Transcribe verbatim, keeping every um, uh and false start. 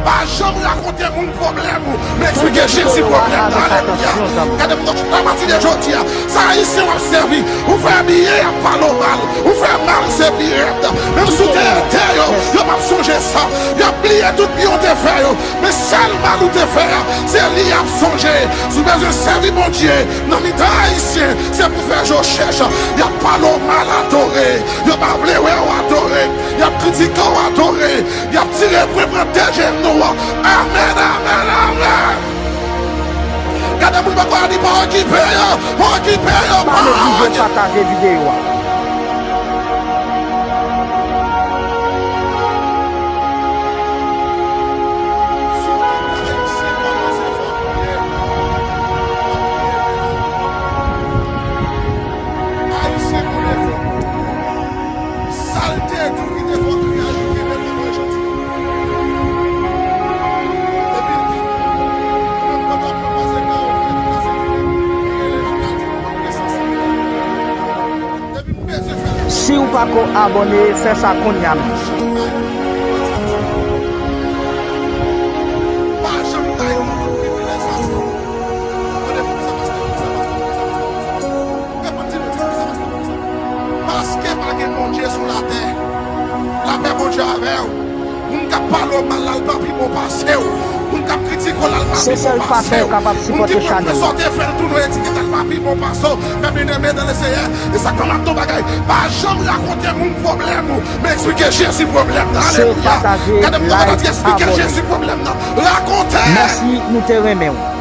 Pa janm rakonte moun pwoblèm ou, men eksplike Jezi pwoblèm nan. Alelouya. Gade m nan, apati de jodi a, sa Ayisyen w ap sèvi, ou fè byen, y ap pale w mal, ou fè mal, se pi rèd. Menm si w te ede yo, yo p ap sonje sa. Y ap bliye tout byen w te fè yo. Men sèl mal ou te fè a, se li y ap sonje. Si w bezwen sèvi Bondye nan mitan Ayisyen, se pou fè je w chèch. Y ap pale w mal, adore. Yo pa vle wè w, adore. Y ap kritike w, adore. Y ap tire pwen pran tè jenou an. Amèn, amèn, amèn. Gade moun bò kote a, di pa okipe yo, pa okipe yo, pa okipe yo. Pale videyo, pataje videyo a. Ayisyen, nou leve. Sa l te di w ki te fè w kriye a, li te met nan manje ti. Epi, menm pandan w ap pase ka w, ou fè tout sa se kriye, li rele l, l ap di w, ou pa gen sans. Depi m bezwen fè l. Si w pako abòne, fè sa kounye a menm. Pa janm bay moun tout privilèj sa. Mande poukisa pastè, poukisa pastè, poukisa pastè, poukisa pastè. Reponn ti moun, poukisa pastè, poukisa pastè. Paske pa gen Bondye sou latè. Lapè Bondye avè w. Moun k ap pale w mal la, l pa pi bon pase w. Moun k ap kritike w la, l pa pi bon pase w. Moun ki pran sa w te fè l tounen etiket la, l pa pi bon pase w. Men byeneme nan Leseyè, e sa k fè m ap di w bagay, pa janm rakonte moun pwoblèm ou, men eksplike Jezi pwoblèm nan. Alelouya. Gade m nan, eksplike Jezi pwoblèm nan. Rakonte. Mèsi, nou te renmen w.